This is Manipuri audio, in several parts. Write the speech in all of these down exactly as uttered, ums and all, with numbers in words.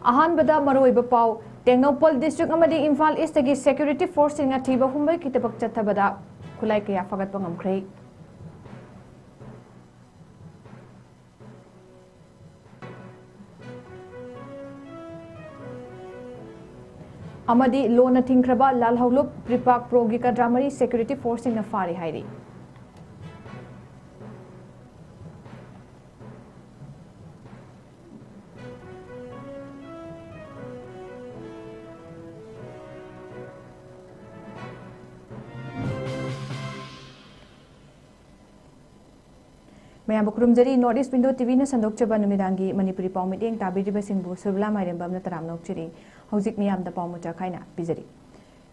ꯑꯍꯥꯟꯕꯗ ꯃꯔꯨꯑꯣꯏꯕ ꯄꯥꯎ꯫ ꯇꯦꯡꯅꯧꯄꯜ ꯗꯤꯁꯇ꯭ꯔꯤꯛ ꯑꯃꯗꯤ ꯏꯝꯐꯥꯜ ꯏꯁꯇꯒꯤ ꯁꯦꯀ꯭ꯌꯨꯔꯤꯇꯤ ꯐꯣꯔꯁꯁꯤꯡꯅ ꯊꯤꯕ ꯍꯨꯝꯕꯒꯤ ꯊꯕꯛ ꯆꯠꯊꯕꯗ ꯈꯨꯠꯂꯥꯏ ꯀꯌꯥ ꯐꯒꯠꯄ ꯉꯝꯈ꯭ꯔꯦ꯫ ꯑꯃꯗꯤ ꯂꯣꯟꯅ ꯊꯤꯡꯈ꯭ꯔꯕ ꯂꯥꯜꯍꯧꯂꯨꯞ ꯄ꯭ꯔꯤꯄꯥꯛ ꯄ꯭ꯔꯣꯒꯤ ꯀꯗ꯭ꯔꯥ ꯃꯔꯤ ꯁꯦꯀ꯭ꯌꯨꯔꯤꯇꯤ ꯐꯣꯔꯁꯁꯤꯡꯅ ꯐꯥꯔꯦ ꯍꯥꯏꯔꯤ꯫ ꯃꯌꯥꯝꯕꯨ ꯈꯨꯔꯨꯝꯖꯔꯤ꯫ North East Window ꯇꯤꯚꯤꯅ ꯁꯟꯗꯣꯛꯆꯕ ꯅꯨꯃꯤꯗꯥꯡꯒꯤ ꯃꯅꯤꯄꯨꯔꯤ ꯄꯥꯎ ꯃꯤꯠꯌꯦꯡ ꯇꯥꯕꯤꯔꯤꯕꯁꯤꯡꯕꯨ ꯁꯨꯔꯕꯤꯂꯥ ꯃꯥꯏꯔꯦꯝꯕꯝꯅ ꯇꯔꯥꯝꯅ ꯑꯣꯛꯆꯔꯤ꯫ ꯍꯧꯖꯤꯛ ꯃꯤꯌꯥꯝꯗ ꯄꯥꯎ ꯃꯨꯛꯇ ꯈꯥꯏꯅ ꯄꯤꯖꯔꯤ꯫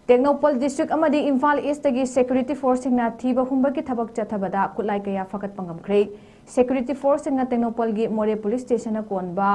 ꯇꯦꯡꯅꯧꯄꯜ ꯗꯤꯁꯇ꯭ꯔꯤꯛ ꯑꯃꯗꯤ ꯏꯝꯐꯥꯜ ꯏꯁꯇꯒꯤ ꯁꯦꯀ꯭ꯌꯨꯔꯤꯇꯤ ꯐꯣꯔꯁꯁꯤꯡꯅ ꯊꯤꯕ ꯍꯨꯝꯕꯒꯤ ꯊꯕꯛ ꯆꯠꯊꯕꯗ ꯈꯨꯠꯂꯥꯏ ꯀꯌꯥ ꯐꯒꯠꯄ ꯉꯝꯈ꯭ꯔꯦ꯫ ꯁꯦꯀ꯭ꯌꯨꯔꯤꯇꯤ ꯐꯣꯔꯁꯁꯤꯡꯅ ꯇꯦꯡꯅꯧꯄꯜꯒꯤ ꯃꯣꯔꯦ ꯄꯨꯂꯤꯁ ꯁ꯭ꯇꯦꯁꯟꯅ ꯀꯣꯟꯕ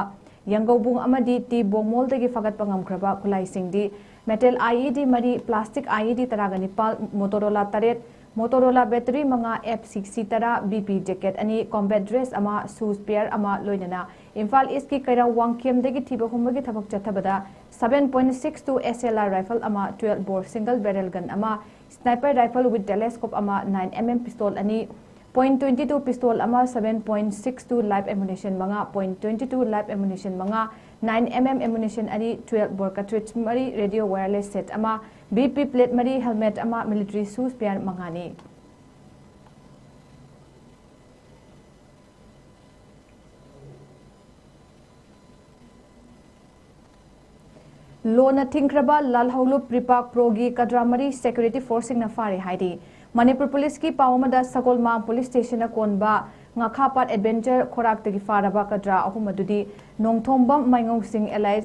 ꯌꯥꯡꯒꯧꯕꯨꯡ ꯑꯃꯗꯤ ꯇꯤ ꯕꯣꯡꯃꯣꯜꯗꯒꯤ ꯐꯒꯠꯄ ꯉꯝꯈ꯭ꯔꯕ ꯈꯨꯠꯂꯥꯏꯁꯤꯡꯗꯤ metal IED ꯃꯔꯤ, plastic IED ꯇꯔꯥꯒ ꯅꯤꯄꯥꯜ, Motorola ꯇꯔꯦꯠ, Motorola battery ꯃꯉꯥ, F sixty ꯇꯔꯥ, BP jacket ꯑꯅꯤ, combat dress ꯑꯃ, shoes pair ꯑꯃ, ꯂꯣꯏꯅꯅ ꯏꯝꯐꯥꯜ ꯏꯁꯀꯤ ꯀꯩꯔꯥꯎ ꯋꯥꯡꯈꯦꯝꯗꯒꯤ ꯊꯤꯕ ꯍꯨꯝꯕꯒꯤ ꯊꯕꯛ ꯆꯠꯊꯕꯗ seven point six two SLR rifle ꯑꯃ, twelve bore single barrel gun ꯑꯃ, sniper rifle with telescope ꯑꯃ, nine MM pistol ꯑꯅꯤ, point twenty two pistol ꯑꯃ, seven point six two live ammunition ꯃꯉꯥ, point twenty two live ammunition ꯃꯉꯥ, nine MM ammunition ꯑꯅꯤ, twelve bore cartridge ꯃꯔꯤ, radio wireless set ꯑꯃ, BP plate ꯃꯔꯤ, helmet ꯑꯃ, military shoes pair ꯃꯉꯥꯅꯤ꯫ ꯂꯣꯟꯅ ꯊꯤꯡꯈ꯭ꯔꯕ ꯂꯥꯜꯍꯧꯂꯨꯞ ꯄ꯭ꯔꯤꯄꯥꯛ ꯄ꯭ꯔꯣꯒꯤ ꯀꯗ꯭ꯔꯥ ꯃꯔꯤ ꯁꯦꯀ꯭ꯌꯨꯔꯤꯇꯤ ꯐꯣꯔꯁꯁꯤꯡꯅ ꯐꯥꯔꯦ ꯍꯥꯏꯔꯤ꯫ ꯃꯅꯤꯄꯨꯔ ꯄꯨꯂꯤꯁꯀꯤ ꯄꯥꯎ ꯑꯃꯗ ꯁꯒꯣꯜꯃꯥꯡ ꯄꯨꯂꯤꯁ ꯁ꯭ꯇꯦꯁꯟꯅ ꯀꯣꯟꯕ ꯉꯥꯈꯥꯄꯥꯠ ꯑꯦꯗꯚꯦꯟꯆꯔ ꯈꯣꯔꯥꯛꯇꯒꯤ ꯐꯥꯔꯕ ꯀꯗ꯭ꯔꯥ ꯑꯍꯨꯝ ꯑꯗꯨꯗꯤ ꯅꯣꯡꯊꯣꯝꯕꯝ ꯃꯥꯏꯉꯧꯁꯤꯡ alias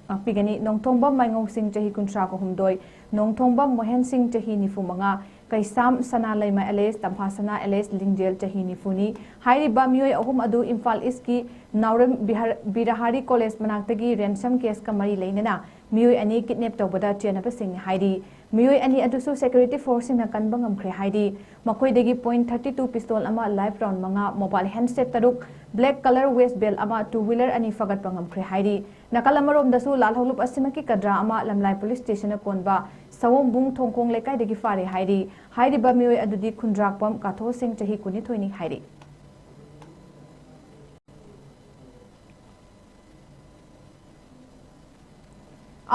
ꯉꯥꯛꯄꯤꯒꯅꯤ꯫ ꯅꯣꯡꯊꯣꯝꯕꯝ ꯃꯥꯏꯉꯧꯁꯤꯡ ꯆꯍꯤ ꯀꯨꯟꯊ꯭ꯔꯥꯒ ꯍꯨꯝꯗꯣꯏ, ꯅꯣꯡꯊꯣꯝꯕꯝ ꯃꯣꯍꯦꯟ ꯁꯤꯡ ꯆꯍꯤ ꯅꯤꯐꯨ ꯃꯉꯥ, ꯀꯩꯁꯥꯝ ꯁꯅꯥꯂꯩꯃ alias ꯇꯝꯐꯥꯁꯅꯥ alias ꯂꯤꯡꯖꯦꯜ ꯆꯍꯤ ꯅꯤꯐꯨꯅꯤ꯫ ꯍꯥꯏꯔꯤꯕ ꯃꯤꯑꯣꯏ ꯑꯍꯨꯝ ꯑꯗꯨ ꯏꯝꯐꯥꯜ ꯏꯁꯀꯤ ꯅꯥꯎꯔꯦꯝ ꯕꯤꯍꯥꯔ-, ꯕꯤꯔꯍꯥꯔꯤ ꯀꯣꯂꯦꯖ ꯃꯅꯥꯛꯇꯒꯤ ꯔꯦꯟꯁꯝ ꯀꯦꯁꯀ ꯃꯔꯤ ꯂꯩꯅꯅ ꯃꯤꯑꯣꯏ ꯑꯅꯤ ꯀꯤꯗꯅꯦꯞ ꯇꯧꯕꯗ ꯆꯦꯟꯅꯕꯁꯤꯡꯅꯤ ꯍꯥꯏꯔꯤ꯫ ꯃꯤꯑꯣꯏ ꯑꯅꯤ ꯑꯗꯨꯁꯨ ꯁꯦꯀ꯭ꯌꯨꯔꯤꯇꯤ ꯐꯣꯔꯁꯁꯤꯡꯅ ꯀꯟꯕ ꯉꯝꯈ꯭ꯔꯦ ꯍꯥꯏꯔꯤ꯫ ꯃꯈꯣꯏꯗꯒꯤ point thirty two pistol ꯑꯃ, live round ꯃꯉꯥ, mobile handset ꯇꯔꯨꯛ, black colour waste bale ꯑꯃ, two wheeler ꯑꯅꯤ ꯐꯒꯠꯄ ꯉꯝꯈ꯭ꯔꯦ ꯍꯥꯏꯔꯤ꯫ ꯅꯥꯀꯜ ꯑꯃꯔꯣꯝꯗꯁꯨ ꯂꯥꯜꯍꯧꯂꯨꯞ ꯑꯁꯤꯃꯛꯀꯤ ꯀꯗ꯭ꯔꯥ ꯑꯃ ꯂꯝꯂꯥꯏ police station ꯀꯣꯟꯕ ꯁꯑꯣꯝꯕꯨꯡ ꯊꯣꯡꯈꯣꯡ ꯂꯩꯀꯥꯏꯗꯒꯤ ꯐꯥꯔꯦ ꯍꯥꯏꯔꯤ꯫ ꯍꯥꯏꯔꯤꯕ ꯃꯤꯑꯣꯏ ꯑꯗꯨꯗꯤ ꯈꯨꯟꯗ꯭ꯔꯥꯛꯄꯝ ꯀꯥꯊꯣ ꯁꯤꯡ, ꯆꯍꯤ ꯀꯨꯟꯅꯤꯊꯣꯏꯅꯤ ꯍꯥꯏꯔꯤ꯫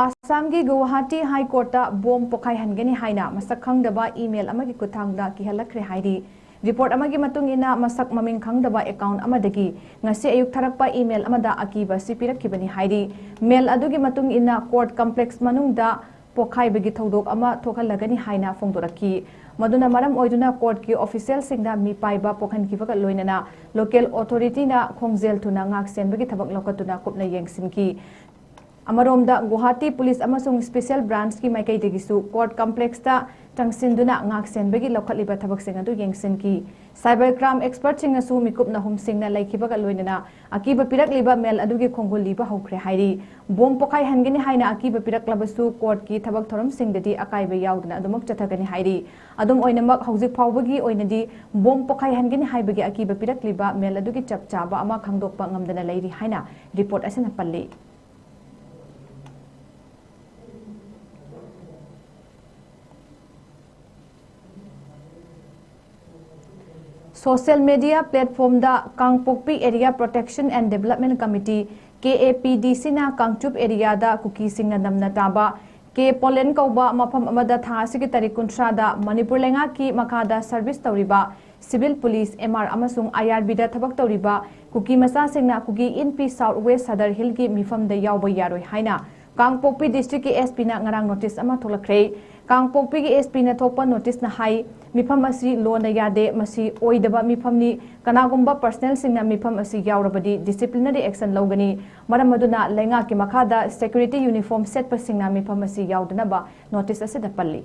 ꯑꯥꯁꯥꯝꯒꯤ ꯒꯨꯋꯥꯍꯥꯇꯤ High Courtꯇ ꯕꯣꯝ ꯄꯣꯈꯥꯏꯍꯟꯒꯅꯤ ꯍꯥꯏꯅ ꯃꯁꯛ ꯈꯪꯗꯕ email ꯑꯃꯒꯤ ꯈꯨꯠꯊꯥꯡꯗ ꯀꯤꯍꯜꯂꯛꯈ꯭ꯔꯦ ꯍꯥꯏꯔꯤ꯫ Report ꯑꯃꯒꯤ ꯃꯇꯨꯡ ꯏꯟꯅ, ꯃꯁꯛ ꯃꯃꯤꯡ ꯈꯪꯗꯕ account ꯑꯃꯗꯒꯤ ꯉꯁꯤ ꯑꯌꯨꯛ ꯊꯥꯔꯛꯄ email ꯑꯃꯗ ꯑꯀꯤꯕ ꯑꯁꯤ ꯄꯤꯔꯛꯈꯤꯕꯅꯤ ꯍꯥꯏꯔꯤ꯫ Mail ꯑꯗꯨꯒꯤ ꯃꯇꯨꯡ ꯏꯟꯅ, court complex ꯃꯅꯨꯡꯗ ꯄꯣꯈꯥꯏꯕꯒꯤ ꯊꯧꯗꯣꯛ ꯑꯃ ꯊꯣꯛꯍꯜꯂꯒꯅꯤ ꯍꯥꯏꯅ ꯐꯣꯡꯗꯣꯔꯛꯈꯤ꯫ ꯃꯗꯨꯅ ꯃꯔꯝ ꯑꯣꯏꯗꯨꯅ courtꯀꯤ officialꯁꯤꯡꯅ ꯃꯤꯄꯥꯏꯕ ꯄꯣꯛꯍꯟꯈꯤꯕꯒ ꯂꯣꯏꯅꯅ local authorityꯅ ꯈꯣꯡꯖꯦꯜ ꯊꯨꯅ ꯉꯥꯛ ꯁꯦꯟꯕꯒꯤ ꯊꯕꯛ ꯂꯧꯈꯠꯇꯨꯅ ꯀꯨꯞꯅ ꯌꯦꯡꯁꯤꯟꯈꯤ꯫ ꯑꯃꯔꯣꯝꯗ, ꯒꯨꯋꯥꯍꯥꯇꯤ police ꯑꯃꯁꯨꯡ special branchꯀꯤ ꯃꯥꯏꯀꯩꯗꯒꯤꯁꯨ court complexꯇ ꯆꯪꯁꯤꯟꯗꯨꯅ ꯉꯥꯛ ꯁꯦꯟꯕꯒꯤ ꯂꯧꯈꯠꯂꯤꯕ ꯊꯕꯛꯁꯤꯡ ꯑꯗꯨ ꯌꯦꯡꯁꯤꯟꯈꯤ꯫ Cyber crime expertꯁꯤꯡꯅꯁꯨ ꯃꯤꯀꯨꯞ ꯅꯍꯨꯝꯁꯤꯡꯅ ꯂꯩꯈꯤꯕꯒ ꯂꯣꯏꯅꯅ ꯑꯀꯤꯕ ꯄꯤꯔꯛꯂꯤꯕ mail ꯑꯗꯨꯒꯤ ꯈꯣꯡꯒꯨꯜ ꯂꯤꯕ ꯍꯧꯈ꯭ꯔꯦ ꯍꯥꯏꯔꯤ꯫ ꯕꯣꯝ ꯄꯣꯈꯥꯏꯍꯟꯒꯅꯤ ꯍꯥꯏꯅ ꯑꯀꯤꯕ ꯄꯤꯔꯛꯂꯕꯁꯨ courtꯀꯤ ꯊꯕꯛ ꯊꯧꯔꯝꯁꯤꯡꯗꯗꯤ ꯑꯀꯥꯏꯕ ꯌꯥꯎꯗꯅ ꯑꯗꯨꯃꯛ ꯆꯠꯊꯒꯅꯤ ꯍꯥꯏꯔꯤ꯫ ꯑꯗꯨꯝ ꯑꯣꯏꯅꯃꯛ, ꯍꯧꯖꯤꯛ ꯐꯥꯎꯕꯒꯤ ꯑꯣꯏꯅꯗꯤ ꯕꯣꯝ ꯄꯣꯈꯥꯏꯍꯟꯒꯅꯤ ꯍꯥꯏꯕꯒꯤ ꯑꯀꯤꯕ ꯄꯤꯔꯛꯂꯤꯕ mail ꯑꯗꯨꯒꯤ ꯆꯞ ꯆꯥꯕ ꯑꯃ ꯈꯪꯗꯣꯛꯄ ꯉꯝꯗꯅ ꯂꯩꯔꯤ ꯍꯥꯏꯅ report ꯑꯁꯤꯅ ꯄꯜꯂꯤ꯫ Social media platformꯗ Kangpokpi Area Protection and Development Committee, K A ꯄꯤ ꯗꯤ ꯁꯤꯅ ꯀꯥꯡꯆꯨꯞ areaꯗ ꯀꯨꯀꯤꯁꯤꯡꯅ ꯅꯝꯅ ꯇꯥꯕ ꯀꯦ ꯄꯣꯂꯦꯟ ꯀꯧꯕ ꯃꯐꯝ ꯑꯃꯗ ꯊꯥ ꯑꯁꯤꯒꯤ ꯇꯥꯔꯤꯛ ꯀꯨꯟꯊ꯭ꯔꯥꯗ ꯃꯅꯤꯄꯨꯔ ꯂꯩꯉꯥꯛꯀꯤ ꯃꯈꯥꯗ service ꯇꯧꯔꯤꯕ civil police, ꯑꯦꯝ ꯑꯥꯔ ꯑꯃꯁꯨꯡ ꯑꯥꯏ ꯑꯥꯔ ꯕꯤꯗ ꯊꯕꯛ ꯇꯧꯔꯤꯕ ꯀꯨꯀꯤ ꯃꯆꯥꯁꯤꯡꯅ ꯀꯨꯀꯤ ꯏꯟꯄꯤ South West Sadar Hillꯒꯤ ꯃꯤꯐꯝꯗ ꯌꯥꯎꯕ ꯌꯥꯔꯣꯏ ꯍꯥꯏꯅ ꯀꯥꯡꯄꯣꯛꯄꯤ districtꯀꯤ ꯑꯦꯁ ꯄꯤꯅ ꯉꯔꯥꯡ notice ꯑꯃ ꯊꯣꯛꯂꯛꯈ꯭ꯔꯦ꯫ ꯀꯥꯡꯄꯣꯛꯄꯤꯒꯤ ꯑꯦꯁ ꯄꯤꯅ ꯊꯣꯛꯄ noticeꯅ ꯍꯥꯏ, ꯃꯤꯐꯝ ꯑꯁꯤ ꯂꯣꯅ ꯌꯥꯗꯦ, ꯃꯁꯤ ꯑꯣꯏꯗꯕ ꯃꯤꯐꯝꯅꯤ, ꯀꯅꯥꯒꯨꯝꯕ personalꯁꯤꯡꯅ ꯃꯤꯐꯝ ꯑꯁꯤ ꯌꯥꯎꯔꯕꯗꯤ disciplinary action ꯂꯧꯒꯅꯤ꯫ ꯃꯔꯝ ꯑꯗꯨꯅ ꯂꯩꯉꯥꯛꯀꯤ ꯃꯈꯥꯗ security uniform ꯁꯦꯠꯄꯁꯤꯡꯅ ꯃꯤꯐꯝ ꯑꯁꯤ ꯌꯥꯎꯗꯅꯕ notice ꯑꯁꯤꯗ ꯄꯜꯂꯤ꯫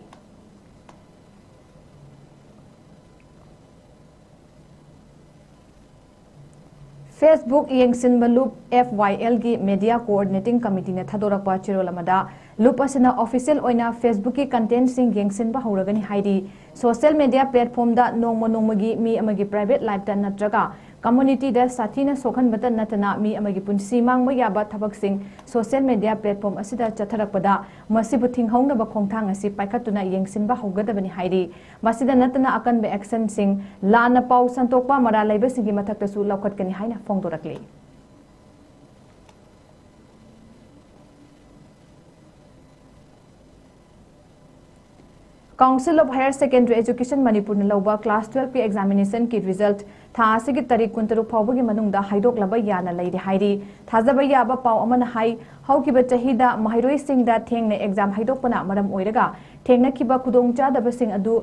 Facebook ꯌꯦꯡꯁꯤꯟꯕ ꯂꯨꯞ, F Y Lꯒꯤ Media Coordinating Committeeꯅ ꯊꯥꯗꯣꯔꯛꯄ ꯆꯦꯔꯣꯜ ꯑꯃꯗ, ꯂꯨꯞ ꯑꯁꯤꯅ official ꯑꯣꯏꯅ Facebookꯀꯤ contentꯁꯤꯡ ꯌꯦꯡꯁꯤꯟꯕ ꯍꯧꯔꯒꯅꯤ ꯍꯥꯏꯔꯤ꯫ Social media platformꯗ ꯅꯣꯡꯃ ꯅꯣꯡꯃꯒꯤ ꯃꯤ ꯑꯃꯒꯤ private lifeꯇ ꯅꯠꯇ꯭ꯔꯒ ꯀꯝꯃ꯭ꯌꯨꯅꯤꯇꯤꯗ ꯁꯥꯊꯤꯅ ꯁꯣꯛꯍꯟꯕꯇ ꯅꯠꯇꯅ ꯃꯤ ꯑꯃꯒꯤ ꯄꯨꯟꯁꯤ ꯃꯥꯡꯕ ꯌꯥꯕ ꯊꯕꯛꯁꯤꯡ ꯁꯣꯁꯤꯌꯦꯜ ꯃꯤꯗꯤꯌꯥ ꯄ꯭ꯂꯦꯠꯐꯣꯔꯝ ꯑꯁꯤꯗ ꯆꯠꯊꯔꯛꯄꯗ ꯃꯁꯤꯕꯨ ꯊꯤꯡꯍꯧꯅꯕ ꯈꯣꯡꯊꯥꯡ ꯑꯁꯤ ꯄꯥꯏꯈꯠꯇꯨꯅ ꯌꯦꯡꯁꯤꯟꯕ ꯍꯧꯒꯗꯕꯅꯤ ꯍꯥꯏꯔꯤ꯫ ꯃꯁꯤꯗ ꯅꯠꯇꯅ ꯑꯀꯟꯕ ꯑꯦꯛꯁꯟꯁꯤꯡ, ꯂꯥꯟꯅ ꯄꯥꯎ ꯁꯟꯗꯣꯛꯄ, ꯃꯔꯥꯜ ꯂꯩꯕꯁꯤꯡꯒꯤ ꯃꯊꯛꯇꯁꯨ ꯂꯧꯈꯠꯀꯅꯤ ꯍꯥꯏꯅ ꯐꯣꯡꯗꯣꯔꯛꯂꯤ꯫ Council of Higher Secondary Education ꯃꯅꯤꯄꯨꯔꯅ ꯂꯧꯕ class twelve ꯀꯤ examination ꯀꯤ result ꯊꯥ ꯑꯁꯤꯒꯤ ꯇꯥꯔꯤꯛ ꯀꯨꯟꯇꯔꯨꯛ ꯐꯥꯎꯕꯒꯤ ꯃꯅꯨꯡꯗ ꯍꯥꯏꯗꯣꯛꯂꯕ ꯌꯥꯅ ꯂꯩꯔꯦ ꯍꯥꯏꯔꯤ꯫ ꯊꯥꯖꯕ ꯌꯥꯕ ꯄꯥꯎ ꯑꯃꯅ ꯍꯥꯏ, ꯍꯧꯈꯤꯕ ꯆꯍꯤꯗ ꯃꯍꯩꯔꯣꯏꯁꯤꯡꯗ ꯊꯦꯡꯅ exam ꯍꯥꯏꯗꯣꯛꯄꯅ ꯃꯔꯝ ꯑꯣꯏꯔꯒ ꯊꯦꯡꯅꯈꯤꯕ ꯈꯨꯗꯣꯡꯆꯥꯗꯕꯁꯤꯡ ꯑꯗꯨ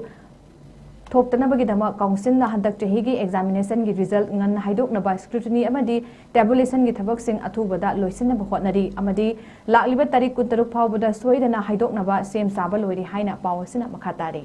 ꯊꯣꯛꯇꯅꯕꯒꯤꯗꯃꯛ council ꯅ ꯍꯟꯗꯛ ꯆꯍꯤꯒꯤ examination ꯒꯤ result ꯉꯟꯅ ꯍꯥꯏꯗꯣꯛꯅꯕ scrutiny ꯑꯃꯗꯤ tabulation ꯒꯤ ꯊꯕꯛꯁꯤꯡ ꯑꯊꯨꯕꯗ ꯂꯣꯏꯁꯤꯟꯅꯕ ꯍꯣꯠꯅꯔꯤ ꯑꯃꯗꯤ ꯂꯥꯛꯂꯤꯕ ꯇꯥꯔꯤꯛ ꯀꯨꯟꯇꯔꯨꯛ ꯐꯥꯎꯕꯗ ꯁꯣꯏꯗꯅ ꯍꯥꯏꯗꯣꯛꯅꯕ ꯁꯦꯝ ꯁꯥꯕ ꯂꯣꯏꯔꯦ ꯍꯥꯏꯅ ꯄꯥꯎ ꯑꯁꯤꯅ ꯃꯈꯥ ꯇꯥꯔꯤ꯫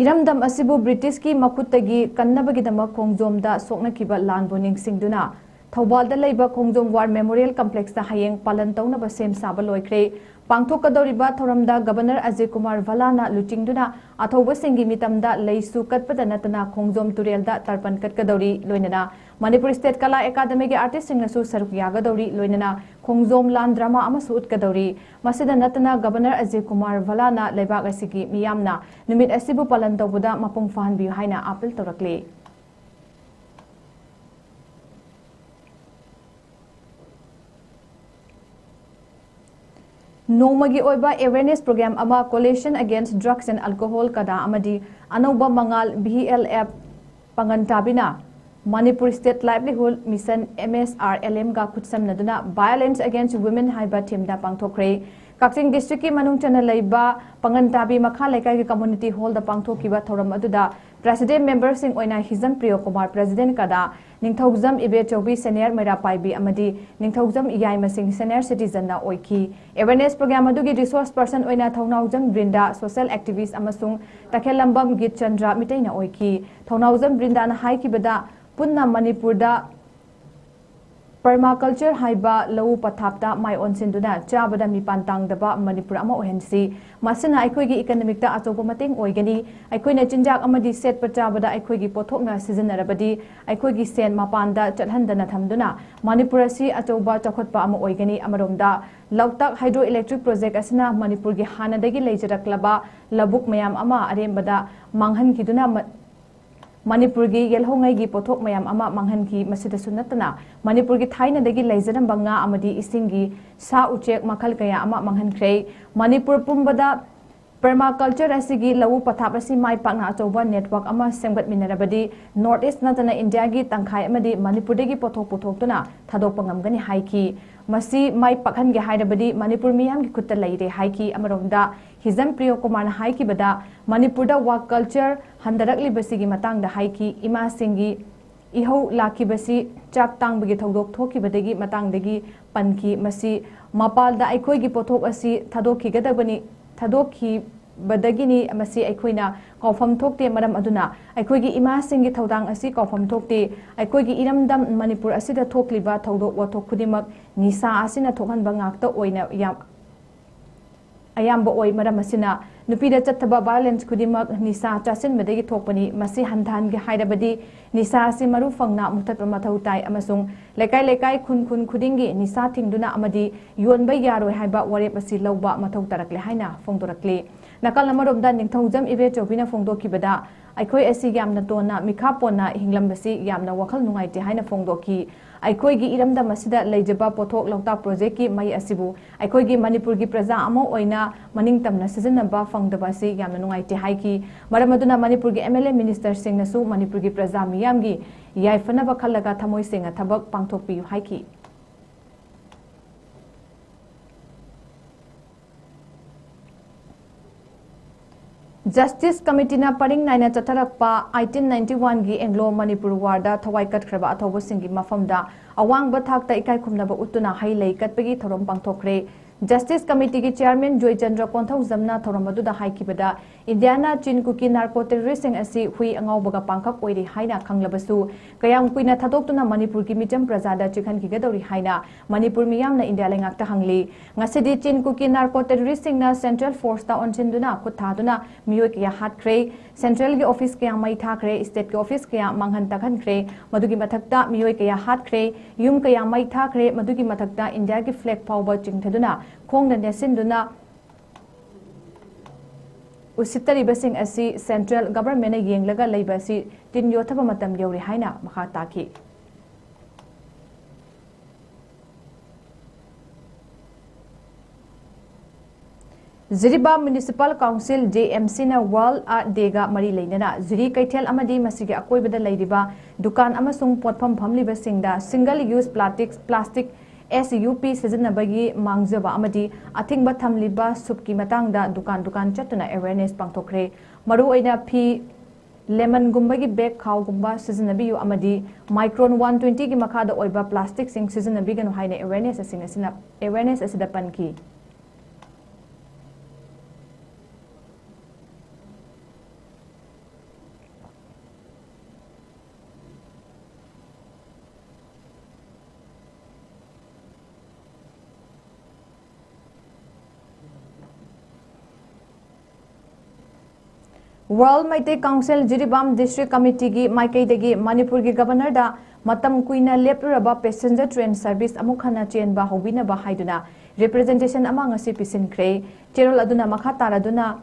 ꯏꯔꯝꯗꯝ ꯑꯁꯤꯕꯨ ꯕ꯭ꯔꯤꯇꯤꯁꯀꯤ ꯃꯈꯨꯠꯇꯒꯤ ꯀꯟꯅꯕꯒꯤꯗꯃꯛ ꯈꯣꯡꯖꯣꯝꯗ ꯁꯣꯛꯅꯈꯤꯕ ꯂꯥꯟꯕꯨ ꯅꯤꯡꯁꯤꯡꯗꯨꯅ ꯊꯧꯕꯥꯜꯗ ꯂꯩꯕ ꯈꯣꯡꯖꯣꯝ War Memorial Complex ꯇ ꯍꯌꯦꯡ ꯄꯥꯂꯟ ꯇꯧꯅꯕ ꯁꯦꯝ ꯁꯥꯕ ꯂꯣꯏꯈ꯭ꯔꯦ꯫ ꯄꯥꯡꯊꯣꯛꯀꯗꯧꯔꯤꯕ ꯊꯧꯔꯝꯗ Governor ꯑꯖꯌ ꯀꯨꯃꯥꯔ ꯚꯜꯂꯥꯅ ꯂꯨꯆꯤꯡꯗꯨꯅ ꯑꯊꯧꯕꯁꯤꯡꯒꯤ ꯃꯤꯇꯝꯗ ꯂꯩꯁꯨ ꯀꯠꯄꯗ ꯅꯠꯇꯅ ꯈꯣꯡꯖꯣꯝ ꯇꯨꯔꯦꯜꯗ ꯇꯔꯄꯟ ꯀꯠꯀꯗꯧꯔꯤ꯫ ꯂꯣꯏꯅꯅ ꯃꯅꯤꯄꯨꯔ State ꯀꯂꯥ ꯑꯦꯀꯥꯗꯃꯤꯒꯤ artist ꯁꯤꯡꯅꯁꯨ ꯁꯔꯨꯛ ꯌꯥꯒꯗꯧꯔꯤ꯫ ꯂꯣꯏꯅꯅ ꯈꯣꯡꯖꯣꯝ ꯂꯥꯟ drama ꯑꯃꯁꯨ ꯎꯠꯀꯗꯧꯔꯤ꯫ ꯃꯁꯤꯗ ꯅꯠꯇꯅ Governor ꯑꯖꯌ ꯀꯨꯃꯥꯔ ꯚꯜꯂꯥꯅ ꯂꯩꯕꯥꯛ ꯑꯁꯤꯒꯤ ꯃꯤꯌꯥꯝꯅ ꯅꯨꯃꯤꯠ ꯑꯁꯤꯕꯨ ꯄꯥꯂꯟ ꯇꯧꯕꯗ ꯃꯄꯨꯡ ꯐꯥꯍꯟꯕꯤꯌꯨ ꯍꯥꯏꯅ appeal ꯇꯧꯔꯛꯂꯤ꯫ ꯅꯣꯡꯃꯒꯤ ꯑꯣꯏꯕ awareness program ꯑꯃ Coalition Against Drugs and Alcohol, ꯀꯗꯥ ꯑꯃꯗꯤ ꯑꯅꯧꯕ ꯃꯉꯥꯜ, V L F, ꯄꯥꯡꯒꯟ ꯇꯥꯕꯤꯅ Manipur State Livelihood Mission, M S R L M ꯒ ꯈꯨꯠꯁꯝꯅꯗꯨꯅ Violence Against Women ꯍꯥꯏꯕ theme ꯗ ꯄꯥꯡꯊꯣꯛꯈ꯭ꯔꯦ꯫ ꯀꯛꯆꯤꯡ district ꯀꯤ ꯃꯅꯨꯡ ꯆꯟꯅ ꯂꯩꯕ ꯄꯥꯡꯒꯟ ꯇꯥꯕꯤ ꯃꯈꯥ ꯂꯩꯀꯥꯏꯒꯤ community hall ꯗ ꯄꯥꯡꯊꯣꯛꯈꯤꯕ ꯊꯧꯔꯝ ꯑꯗꯨꯗ President member ꯁꯤꯡ ꯑꯣꯏꯅ ꯍꯤꯖꯝ ꯄ꯭ꯔꯤꯌꯣ ꯀꯨꯃꯥꯔ, President ꯀꯗꯥ, ꯅꯤꯡꯊꯧꯖꯝ ꯏꯕꯦꯆꯧꯕꯤ, senior ꯃꯩꯔꯥ ꯄꯥꯏꯕꯤ ꯑꯃꯗꯤ ꯅꯤꯡꯊꯧꯖꯝ ꯏꯌꯥꯏꯃꯁꯤꯡ, senior citizen ꯅ ꯑꯣꯏꯈꯤ꯫ Awareness program ꯑꯗꯨꯒꯤ resource person ꯑꯣꯏꯅ ꯊꯧꯅꯥꯎꯖꯝ ꯕ꯭ꯔꯤꯟꯗꯥ, social activist ꯑꯃꯁꯨꯡ ꯇꯈꯦꯜꯂꯝꯕꯝ ꯒꯤꯠꯆꯟꯗ꯭ꯔ ꯃꯤꯇꯩꯅ ꯑꯣꯏꯈꯤ꯫ ꯊꯧꯅꯥꯎꯖꯝ ꯕ꯭ꯔꯤꯟꯗꯥꯅ ꯍꯥꯏꯈꯤꯕꯗ, ꯄꯨꯟꯅ ꯃꯅꯤꯄꯨꯔꯗ Permaculture ꯍꯥꯏꯕ ꯂꯧꯎ ꯄꯊꯥꯞꯇ ꯃꯥꯏ ꯑꯣꯟꯁꯤꯟꯗꯨꯅ ꯆꯥꯕꯗ ꯃꯤꯄꯥꯟ ꯇꯥꯡꯗꯕ ꯃꯅꯤꯄꯨꯔ ꯑꯃ ꯑꯣꯏꯍꯟꯁꯤ꯫ ꯃꯁꯤꯅ ꯑꯩꯈꯣꯏꯒꯤ economicꯇ ꯑꯆꯧꯕ ꯃꯇꯦꯡ ꯑꯣꯏꯒꯅꯤ꯫ ꯑꯩꯈꯣꯏꯅ ꯆꯤꯟꯖꯥꯛ ꯑꯃꯗꯤ ꯁꯦꯠꯄ ꯆꯥꯕꯗ ꯑꯩꯈꯣꯏꯒꯤ ꯄꯣꯠꯊꯣꯛꯅ ꯁꯤꯖꯤꯟꯅꯔꯕꯗꯤ ꯑꯩꯈꯣꯏꯒꯤ ꯁꯦꯟ ꯃꯄꯥꯟꯗ ꯆꯠꯍꯟꯗꯅ ꯊꯝꯗꯨꯅ ꯃꯅꯤꯄꯨꯔ ꯑꯁꯤ ꯑꯆꯧꯕ ꯆꯥꯎꯈꯠꯄ ꯑꯃ ꯑꯣꯏꯒꯅꯤ꯫ ꯑꯃꯔꯣꯝꯗ ꯂꯣꯛꯇꯥꯛ hydroelectric project ꯑꯁꯤꯅ ꯃꯅꯤꯄꯨꯔꯒꯤ ꯍꯥꯟꯅꯗꯒꯤ ꯂꯩꯖꯔꯛꯂꯕ ꯂꯧꯕꯨꯛ ꯃꯌꯥꯝ ꯑꯃ ꯑꯔꯦꯝꯕꯗ ꯃꯥꯡꯍꯟꯈꯤꯗꯨꯅ ꯃ-, ꯃꯅꯤꯄꯨꯔꯒꯤ ꯌꯦꯜꯍꯧꯉꯩꯒꯤ ꯄꯣꯠꯊꯣꯛ ꯃꯌꯥꯝ ꯑꯃ ꯃꯥꯡꯍꯟꯈꯤ꯫ ꯃꯁꯤꯗꯁꯨ ꯅꯠꯇꯅ ꯃꯅꯤꯄꯨꯔꯒꯤ ꯊꯥꯏꯅꯗꯒꯤ ꯂꯩꯖꯔꯝꯕ ꯉꯥ ꯑꯃꯗꯤ ꯏꯁꯤꯡꯒꯤ ꯁꯥ ꯎꯆꯦꯛ ꯃꯈꯜ ꯀꯌꯥ ꯑꯃ ꯃꯥꯡꯍꯟꯈ꯭ꯔꯦ꯫ ꯃꯅꯤꯄꯨꯔ ꯄꯨꯝꯕꯗ permaculture ꯑꯁꯤꯒꯤ ꯂꯧꯎ ꯄꯊꯥꯞ ꯑꯁꯤ ꯃꯥꯏ ꯄꯥꯛꯅ ꯑꯆꯧꯕ network ꯑꯃ ꯁꯦꯝꯒꯠꯃꯤꯟꯅꯔꯕꯗꯤ North East ꯅꯠꯇꯅ ꯏꯟꯗꯤꯌꯥꯒꯤ ꯇꯪꯈꯥꯏ ꯑꯃꯗꯤ ꯃꯅꯤꯄꯨꯔꯗꯒꯤ ꯄꯣꯠꯊꯣꯛ ꯄꯨꯊꯣꯛꯇꯨꯅ ꯊꯥꯗꯣꯛꯄ ꯉꯝꯒꯅꯤ ꯍꯥꯏꯈꯤ꯫ ꯃꯁꯤ ꯃꯥꯏ ꯄꯥꯛꯍꯟꯒꯦ ꯍꯥꯏꯔꯕꯗꯤ ꯃꯅꯤꯄꯨꯔ ꯃꯤꯌꯥꯝꯒꯤ ꯈꯨꯠꯇ ꯂꯩꯔꯦ ꯍꯥꯏꯈꯤ꯫ ꯑꯃꯔꯣꯝꯗ ꯍꯤꯖꯝ ꯄ꯭ꯔꯤꯌꯣ ꯀꯨꯃꯥꯔꯅ ꯍꯥꯏꯈꯤꯕꯗ ꯃꯅꯤꯄꯨꯔꯗ ꯋꯥ culture ꯍꯟꯊꯔꯛꯂꯤꯕꯁꯤꯒꯤ ꯃꯇꯥꯡꯗ ꯍꯥꯏꯈꯤ꯫ ꯏꯃꯥꯁꯤꯡꯒꯤ ꯏꯍꯧ ꯂꯥꯛꯈꯤꯕꯁꯤ ꯆꯥꯛ ꯇꯥꯡꯕꯒꯤ ꯊꯧꯗꯣꯛ ꯊꯣꯛꯈꯤꯕꯗꯒꯤ ꯃꯇꯥꯡꯗꯒꯤ ꯄꯟꯈꯤ꯫ ꯃꯁꯤ ꯃꯄꯥꯜꯗ ꯑꯩꯈꯣꯏꯒꯤ ꯄꯣꯠꯊꯣꯛ ꯑꯁꯤ ꯊꯥꯗꯣꯛꯈꯤꯒꯗꯕꯅꯤ, ꯊꯥꯗꯣꯛꯈꯤꯕꯗꯒꯤꯅꯤ꯫ ꯃꯁꯤ ꯑꯩꯈꯣꯏꯅ ꯀꯥꯎꯐꯝ ꯊꯣꯛꯇꯦ꯫ ꯃꯔꯝ ꯑꯗꯨꯅ ꯑꯩꯈꯣꯏꯒꯤ ꯏꯃꯥꯁꯤꯡꯒꯤ ꯊꯧꯗꯥꯡ ꯑꯁꯤ ꯀꯥꯎꯐꯝ ꯊꯣꯛꯇꯦ꯫ ꯑꯩꯈꯣꯏꯒꯤ ꯏꯔꯝꯗꯝ ꯃꯅꯤꯄꯨꯔ ꯑꯁꯤꯗ ꯊꯣꯛꯂꯤꯕ ꯊꯧꯗꯣꯛ ꯋꯥꯊꯣꯛ ꯈꯨꯗꯤꯡꯃꯛ ꯅꯤꯁꯥ ꯑꯁꯤꯅ ꯊꯣꯛꯍꯟꯕ ꯉꯥꯛꯇ ꯑꯣꯏꯅ ꯌꯥꯝ ꯑꯌꯥꯝꯕ ꯑꯣꯏ꯫ ꯃꯔꯝ ꯑꯁꯤꯅ ꯅꯨꯄꯤꯗ ꯆꯠꯊꯕ violence ꯈꯨꯗꯤꯡꯃꯛ ꯅꯤꯁꯥ ꯆꯥꯁꯤꯟꯕꯗꯒꯤ ꯊꯣꯛꯄꯅꯤ꯫ ꯃꯁꯤ ꯍꯟꯊꯍꯟꯒꯦ ꯍꯥꯏꯔꯕꯗꯤ ꯅꯤꯁꯥ ꯑꯁꯤ ꯃꯔꯨ ꯐꯪꯅ ꯃꯨꯊꯠꯄ ꯃꯊꯧ ꯇꯥꯏ ꯑꯃꯁꯨꯡ ꯂꯩꯀꯥꯏ ꯂꯩꯀꯥꯏ, ꯈꯨꯟ ꯈꯨꯟ ꯈꯨꯗꯤꯡꯒꯤ ꯅꯤꯁꯥ ꯊꯤꯡꯗꯨꯅ ꯑꯃꯗꯤ ꯌꯣꯟꯕ ꯌꯥꯔꯣꯏ ꯍꯥꯏꯕ ꯋꯥꯔꯦꯞ ꯑꯁꯤ ꯂꯧꯕ ꯃꯊꯧ ꯇꯥꯔꯛꯂꯦ ꯍꯥꯏꯅ ꯐꯣꯡꯗꯣꯔꯛꯂꯤ꯫ ꯅꯥꯀꯜ ꯑꯃꯔꯣꯝꯗ ꯅꯤꯡꯊꯧꯖꯝ ꯏꯕꯦꯆꯧꯕꯤꯅ ꯐꯣꯡꯗꯣꯛꯈꯤꯕꯗ, ꯑꯩꯈꯣꯏ ꯑꯁꯤ ꯌꯥꯝꯅ ꯇꯣꯟꯅ ꯃꯤꯈꯥ ꯄꯣꯟꯅ ꯍꯤꯡꯂꯝꯕꯁꯤ ꯌꯥꯝꯅ ꯋꯥꯈꯜ ꯅꯨꯡꯉꯥꯏꯇꯦ ꯍꯥꯏꯅ ꯐꯣꯡꯗꯣꯛꯈꯤ꯫ ꯑꯩꯈꯣꯏꯒꯤ ꯏꯔꯝꯗꯝ ꯑꯁꯤꯗ ꯂꯩꯖꯕ ꯄꯣꯠꯊꯣꯛ ꯂꯣꯛꯇꯥꯛ projectꯀꯤ ꯃꯩ ꯑꯁꯤꯕꯨ ꯑꯩꯈꯣꯏꯒꯤ ꯃꯅꯤꯄꯨꯔꯒꯤ ꯄ꯭ꯔꯖꯥ ꯑꯃ ꯑꯣꯏꯅ ꯃꯅꯤꯡ ꯇꯝꯅ ꯁꯤꯖꯤꯟꯅꯕ ꯐꯪꯗꯕ ꯑꯁꯤ ꯌꯥꯝꯅ ꯅꯨꯡꯉꯥꯏꯇꯦ ꯍꯥꯏꯈꯤ꯫ ꯃꯔꯝ ꯑꯗꯨꯅ ꯃꯅꯤꯄꯨꯔꯒꯤ MLA ministerꯁꯤꯡꯅꯁꯨ ꯃꯅꯤꯄꯨꯔꯒꯤ ꯄ꯭ꯔꯖꯥ ꯃꯤꯌꯥꯝꯒꯤ ꯌꯥꯏꯐꯅꯕ ꯈꯜꯂꯒ ꯊꯃꯣꯏ ꯁꯦꯡꯅ ꯊꯕꯛ ꯄꯥꯡꯊꯣꯛꯄꯤꯌꯨ ꯍꯥꯏꯈꯤ꯫ Justice Committeeꯅ ꯄꯔꯤꯡ ꯅꯥꯏꯅ ꯆꯠꯊꯔꯛꯄ eighteen ninety oneꯒꯤ Anglo Manipur Warꯗ ꯊꯋꯥꯏ ꯀꯠꯈ꯭ꯔꯕ ꯑꯊꯧꯕꯁꯤꯡꯒꯤ ꯃꯐꯝꯗ ꯑꯋꯥꯡꯕ ꯊꯥꯛꯇ ꯏꯀꯥꯏ ꯈꯨꯝꯅꯕ ꯎꯠꯇꯨꯅ ꯍꯩ ꯂꯩ ꯀꯠꯄꯒꯤ ꯊꯧꯔꯝ ꯄꯥꯡꯊꯣꯛꯈ꯭ꯔꯦ꯫ Justice Committeeꯒꯤ Chairman ꯖꯣꯏꯆꯟꯗ꯭ꯔ ꯀꯣꯟꯊꯧꯖꯝꯅ ꯊꯧꯔꯝ ꯑꯗꯨꯗ ꯍꯥꯏꯈꯤꯕꯗ, ꯏꯟꯗꯤꯌꯥꯅ ꯆꯤꯟ ꯀꯨꯀꯤ narco terroristꯁꯤꯡ ꯑꯁꯤ ꯍꯨꯏ ꯑꯉꯥꯎꯕꯒ ꯄꯥꯡꯈꯛ ꯑꯣꯏꯔꯤ ꯍꯥꯏꯅ ꯈꯪꯂꯕꯁꯨ, ꯀꯌꯥꯝ ꯀꯨꯏꯅ ꯊꯥꯗꯣꯛꯇꯨꯅ ꯃꯅꯤꯄꯨꯔꯒꯤ ꯃꯤꯆꯝ ꯄ꯭ꯔꯖꯥꯗ ꯆꯤꯛꯍꯟꯈꯤꯒꯗꯧꯔꯤ ꯍꯥꯏꯅ ꯃꯅꯤꯄꯨꯔ ꯃꯤꯌꯥꯝꯅ ꯏꯟꯗꯤꯌꯥ ꯂꯩꯉꯥꯛꯇ ꯍꯪꯂꯤ꯫ ꯉꯁꯤꯗꯤ ꯆꯤꯟ ꯀꯨꯀꯤ narco terroristꯁꯤꯡꯅ Central Forceꯇ ꯑꯣꯟꯁꯤꯟꯗꯨꯅ ꯈꯨꯠ ꯊꯥꯗꯨꯅ ꯃꯤꯑꯣꯏ ꯀꯌꯥ ꯍꯥꯠꯈ꯭ꯔꯦ꯫ Centralꯒꯤ office ꯀꯌꯥ ꯃꯩ ꯊꯥꯈ꯭ꯔꯦ, stateꯀꯤ office ꯀꯌꯥ ꯃꯥꯡꯍꯟ ꯇꯥꯛꯍꯟꯈ꯭ꯔꯦ, ꯃꯗꯨꯒꯤ ꯃꯊꯛꯇ ꯃꯤꯑꯣꯏ ꯀꯌꯥ ꯍꯥꯠꯈ꯭ꯔꯦ, ꯌꯨꯝ ꯀꯌꯥ ꯃꯩ ꯊꯥꯈ꯭ꯔꯦ, ꯃꯗꯨꯒꯤ ꯃꯊꯛꯇ ꯏꯟꯗꯤꯌꯥꯒꯤ flag ꯐꯥꯎꯕ ꯆꯤꯡꯊꯗꯨꯅ ꯈꯣꯡꯅ ꯅꯦꯠꯁꯤꯟꯗꯨꯅ ꯎꯁꯤꯠꯇꯔꯤꯕꯁꯤꯡ ꯑꯁꯤ Central Governmentꯅ ꯌꯦꯡꯂꯒ ꯂꯩꯕ ꯑꯁꯤ ꯇꯤꯟ ꯌꯣꯠꯊꯕ ꯃꯇꯝ ꯌꯧꯔꯦ ꯍꯥꯏꯅ ꯃꯈꯥ ꯇꯥꯈꯤ꯫ Jiribam Municipal Council, JMCꯅ World Earth Dayꯒ ꯃꯔꯤ ꯂꯩꯅꯅ ꯖꯤꯔꯤ ꯀꯩꯊꯦꯜ ꯑꯃꯗꯤ ꯃꯁꯤꯒꯤ ꯑꯀꯣꯏꯕꯗ ꯂꯩꯔꯤꯕ ꯗꯨꯀꯥꯟ ꯑꯃꯁꯨꯡ ꯄꯣꯠꯐꯝ ꯐꯝꯂꯤꯕꯁꯤꯡꯗ single use plastic, plastic SUP ꯁꯤꯖꯤꯟꯅꯕꯒꯤ ꯃꯥꯡꯖꯕ ꯑꯃꯗꯤ ꯑꯊꯤꯡꯕ ꯊꯝꯂꯤꯕ ꯁꯨꯞꯀꯤ ꯃꯇꯥꯡꯗ ꯗꯨꯀꯥꯟ ꯗꯨꯀꯥꯟ ꯆꯠꯇꯨꯅ awareness ꯄꯥꯡꯊꯣꯛꯈ꯭ꯔꯦ꯫ ꯃꯔꯨꯑꯣꯏꯅ ꯐꯤ, lemonꯒꯨꯝꯕꯒꯤ bag ꯈꯥꯎꯒꯨꯝꯕ ꯁꯤꯖꯤꯟꯅꯕꯤꯌꯨ ꯑꯃꯗꯤ micron one twentyꯒꯤ ꯃꯈꯥꯗ ꯑꯣꯏꯕ plasticꯁꯤꯡ ꯁꯤꯖꯤꯟꯅꯕꯤꯒꯅꯨ ꯍꯥꯏꯅ awareness ꯑꯁꯤꯅ, awareness ꯑꯁꯤꯗ ꯄꯟꯈꯤ꯫ World Meitei Council Jiribam District Committeeꯒꯤ ꯃꯥꯏꯀꯩꯗꯒꯤ ꯃꯅꯤꯄꯨꯔꯒꯤ Governorꯗ ꯃꯇꯝ ꯀꯨꯏꯅ ꯂꯦꯞꯂꯨꯔꯕ passenger train service ꯑꯃꯨꯛ ꯍꯟꯅ ꯆꯦꯟꯕ ꯍꯧꯕꯤꯅꯕ ꯍꯥꯏꯗꯨꯅ representation ꯑꯃ ꯉꯁꯤ ꯄꯤꯁꯤꯟꯈ꯭ꯔꯦ꯫ ꯆꯦꯔꯣꯜ ꯑꯗꯨꯅ ꯃꯈꯥ ꯇꯥꯔꯗꯨꯅ,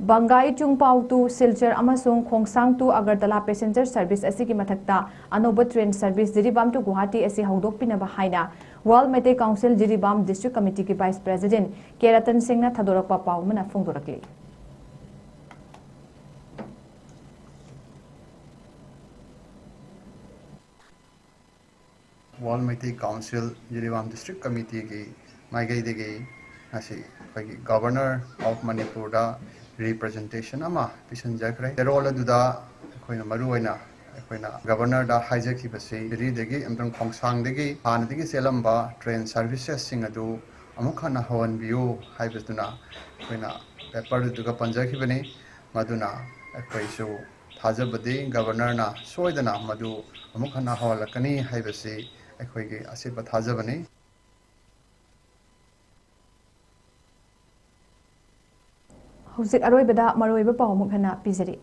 Bangai Chungpao to Silchar ꯑꯃꯁꯨꯡ Khongsang to Agartala passenger service ꯑꯁꯤꯒꯤ ꯃꯊꯛꯇ ꯑꯅꯧꯕ train service Jiribam to Guwahati ꯑꯁꯤ ꯍꯧꯗꯣꯛꯄꯤꯅꯕ ꯍꯥꯏꯅ World Meitei Council Jiribam District Committeeꯒꯤ Vice President ꯀꯦ ꯔꯇꯟ ꯁꯤꯡꯅ ꯊꯥꯗꯣꯔꯛꯄ ꯄꯥꯎ ꯑꯃꯅ ꯐꯣꯡꯗꯣꯔꯛꯂꯤ꯫ World Meitei Council Jiribam District Committeeꯒꯤ ꯃꯥꯏꯀꯩꯗꯒꯤ ꯉꯁꯤ ꯑꯩꯈꯣꯏꯒꯤ Governor of ꯃꯅꯤꯄꯨꯔꯗ representation ꯑꯃ ꯄꯤꯁꯤꯟꯖꯈ꯭ꯔꯦ꯫ ꯆꯦꯔꯣꯜ ꯑꯗꯨꯗ ꯑꯩꯈꯣꯏꯅ ꯃꯔꯨꯑꯣꯏꯅ ꯑꯩꯈꯣꯏꯅ Governorꯗ ꯍꯥꯏꯖꯈꯤꯕꯁꯤ ꯖꯤꯔꯤꯗꯒꯤ ꯑꯃꯁꯨꯡ ꯈꯣꯡꯁꯥꯡꯗꯒꯤ ꯍꯥꯟꯅꯗꯒꯤ ꯆꯦꯜꯂꯝꯕ train servicesꯁꯤꯡ ꯑꯗꯨ ꯑꯃꯨꯛ ꯍꯟꯅ ꯍꯧꯍꯟꯕꯤꯌꯨ ꯍꯥꯏꯕꯗꯨꯅ ꯑꯩꯈꯣꯏꯅ ꯄꯦꯄꯔꯗꯨꯗ ꯄꯟꯖꯈꯤꯕꯅꯤ꯫ ꯃꯗꯨꯅ ꯑꯩꯈꯣꯏꯁꯨ ꯊꯥꯖꯕꯗꯤ ꯒꯕꯔꯅꯔꯅ ꯁꯣꯏꯗꯅ ꯃꯗꯨ ꯑꯃꯨꯛ ꯍꯟꯅ ꯍꯧꯍꯜꯂꯛꯀꯅꯤ ꯍꯥꯏꯕꯁꯤ ꯑꯩꯈꯣꯏꯒꯤ ꯑꯆꯦꯠꯄ ꯊꯥꯖꯕꯅꯤ꯫ ꯍꯧꯖꯤꯛ ꯑꯔꯣꯏꯕꯗ ꯃꯔꯨꯑꯣꯏꯕ ꯄꯥꯎ ꯑꯃꯨꯛ ꯍꯟꯅ ꯄꯤꯖꯔꯤ꯫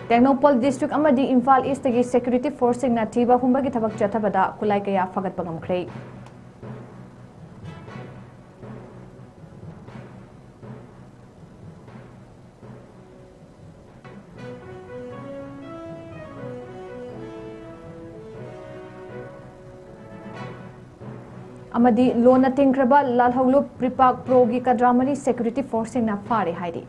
ꯇꯦꯡꯅꯧꯄꯜ ꯗꯤꯁꯇ꯭ꯔꯤꯛ ꯑꯃꯗꯤ ꯏꯝꯐꯥꯜ ꯏꯁꯇꯒꯤ ꯁꯦꯀ꯭ꯌꯨꯔꯤꯇꯤ ꯐꯣꯔꯁꯁꯤꯡꯅ ꯊꯤꯕ ꯍꯨꯝꯕꯒꯤ ꯊꯕꯛ ꯆꯠꯊꯕꯗ ꯈꯨꯠꯂꯥꯏ ꯀꯌꯥ ꯐꯒꯠꯄ ꯉꯝꯈ꯭ꯔꯦ꯫ ꯑꯃꯗꯤ ꯂꯣꯟꯅ ꯊꯤꯡꯈ꯭ꯔꯕ ꯂꯥꯜꯍꯧꯂꯨꯞ ꯄ꯭ꯔꯤꯄꯥꯛ ꯄ꯭ꯔꯣꯒꯤ ꯀꯗ꯭ꯔꯥ ꯃꯔꯤ ꯁꯦꯀ꯭ꯌꯨꯔꯤꯇꯤ ꯐꯣꯔꯁꯁꯤꯡꯅ ꯐꯥꯔꯦ ꯍꯥꯏꯔꯤ꯫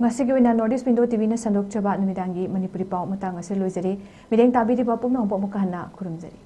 ꯉꯁꯤꯒꯤ ꯑꯣꯏꯅ North East Window ꯇꯤꯚꯤꯅ ꯁꯟꯗꯣꯛꯆꯕ ꯅꯨꯃꯤꯗꯥꯡꯒꯤ ꯃꯅꯤꯄꯨꯔꯤ ꯄꯥꯎ ꯃꯇꯥꯡ ꯑꯁꯤ ꯂꯣꯏꯖꯔꯦ꯫ ꯃꯤꯠꯌꯦꯡ ꯇꯥꯕꯤꯔꯤꯕ ꯄꯨꯝꯅꯃꯛꯄꯨ ꯑꯃꯨꯛꯀ ꯍꯟꯅ ꯈꯨꯔꯨꯝꯖꯔꯤ꯫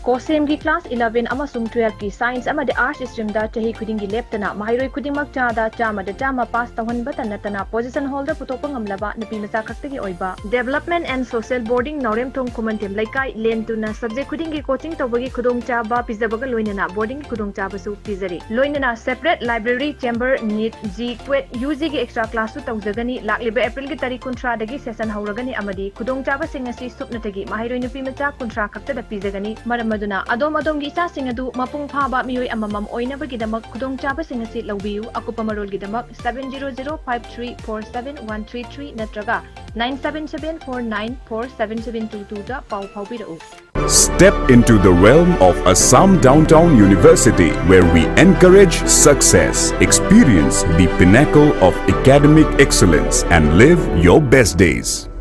ꯀꯣꯁꯦꯝꯒꯤ ꯀ꯭ꯂꯥꯁ eleven ꯑꯃꯁꯨꯡ twelve ꯀꯤ ꯁꯥꯏꯟꯁ ꯑꯃꯗꯤ ꯑꯥꯔꯠꯁ ꯁ꯭ꯇ꯭ꯔꯤꯝꯗ ꯆꯍꯤ ꯈꯨꯗꯤꯡꯒꯤ ꯂꯦꯞꯇꯅ ꯃꯍꯩꯔꯣꯏ ꯈꯨꯗꯤꯡꯃꯛ ꯆꯥꯗ ꯆꯥꯝꯃꯗ ꯆꯥꯝꯃ ꯄꯥꯁ ꯇꯧꯍꯟꯕꯇ ꯅꯠꯇꯅ ꯄꯣꯖꯤꯁꯟ ꯍꯣꯜꯗꯔ ꯄꯨꯊꯣꯛꯄ ꯉꯝꯂꯕ ꯅꯨꯄꯤ ꯃꯆꯥ ꯈꯛꯇꯒꯤ ꯑꯣꯏꯕ Development and Social Boarding ꯅꯥꯎꯔꯦꯝꯊꯣꯡ ꯈꯨꯃꯟꯊꯦꯝ ꯂꯩꯀꯥꯏ ꯂꯦꯟꯇꯨꯅ ꯁꯕꯖꯦꯛ ꯈꯨꯗꯤꯡꯒꯤ ꯀꯣꯆꯤꯡ ꯇꯧꯕꯒꯤ ꯈꯨꯗꯣꯡꯆꯥꯕ ꯄꯤꯖꯕꯒ ꯂꯣꯏꯅꯅ ꯕꯣꯔꯗꯤꯡꯒꯤ ꯈꯨꯗꯣꯡꯆꯥꯕꯁꯨ ꯄꯤꯖꯔꯤ꯫ ꯂꯣꯏꯅꯅ separate library, chamber, NEET, JEE CUET, U ꯖꯤꯒꯤ ꯑꯦꯛꯁꯇ꯭ꯔꯥ ꯀ꯭ꯂꯥꯁꯁꯨ ꯇꯧꯖꯒꯅꯤ꯫ ꯂꯥꯛꯂꯤꯕ ꯑꯦꯄ꯭ꯔꯤꯜꯒꯤ ꯇꯥꯔꯤꯛ ꯀꯨꯟꯊ꯭ꯔꯥꯗꯒꯤ ꯁꯦꯁꯟ ꯍꯧꯔꯒꯅꯤ ꯑꯃꯗꯤ ꯈꯨꯗꯣꯡꯆꯥꯕꯁꯤꯡ ꯑꯁꯤ ꯁꯨꯞꯅꯇꯒꯤ ꯃꯍꯩꯔꯣꯏ ꯅꯨꯄꯤ ꯃꯆꯥ ꯀꯨꯟꯊ꯭ꯔꯥ ꯈꯛꯇꯗ ꯄꯤꯖꯒꯅꯤ꯫ ꯃꯔꯝ ꯑꯗꯨꯅ ꯑꯗꯣꯝ ꯑꯗꯣꯝꯒꯤ ꯏꯆꯥꯁꯤꯡ ꯑꯗꯨ ꯃꯄꯨꯡ ꯐꯥꯕ ꯃꯤꯑꯣꯏ ꯑꯃꯃꯝ ꯑꯣꯏꯅꯕꯒꯤꯗꯃꯛ ꯈꯨꯗꯣꯡꯆꯥꯕꯁꯤꯡ ꯑꯁꯤ ꯂꯧꯕꯤꯌꯨ꯫ ꯑꯀꯨꯞꯄ ꯃꯔꯣꯜꯒꯤꯗꯃꯛ seven zero zero five three four seven one three three ꯅꯠꯇ꯭ꯔꯒ nine seven seven four nine four seven seven two two ꯗ ꯄꯥꯎ ꯐꯥꯎꯕꯤꯔꯛꯎ꯫ Step into the realm of Assam Downtown University, where we encourage success, experience the pinnacle of academic excellence, and live your best days.